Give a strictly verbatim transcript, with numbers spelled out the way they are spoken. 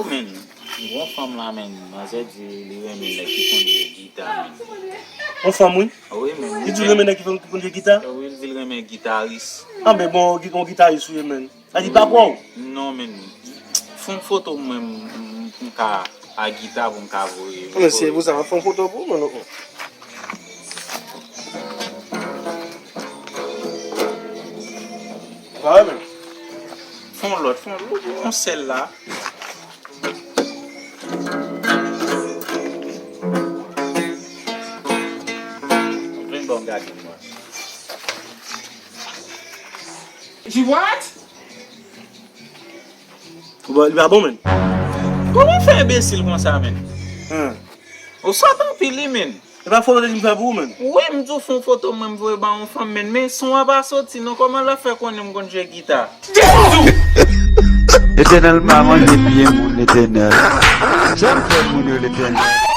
Men, gon fanm la, men, manzè di li renmen nèg ki konn jwe gita, men. Yon fanm, wi. Wi, men. Li di l renmen nèg ki konn, ki konn jwe gita? Wi, li di l renmen gitaris. Anben, bon, yon gitaris ou ye, men. Sa di pa kwè w? Non, men. Fè yon foto mwen, m, m, m ka a gita pou m ka voye. Anben, se pou sa, m ap fè yon foto pou ou, men. Pa wè, men. Fè yon lòt, fè yon lòt, yon sèl la. Vin bon, gade mwen. She what? Ou ba, li pa bon, men. Kòman w fè enbesil konsa, men? Hen. Ou sòt anpil, wi, men. E pa foto li m fè pou ou, men. Wi, m di w fè yon foto mwen m voye ba yon fanm, men, men son an pa soti non. Kòman l ap fè konnen m konn jwe gita? Letènèl pa manje pye moun, Letènèl. Janm fè moun yo, Letènèl.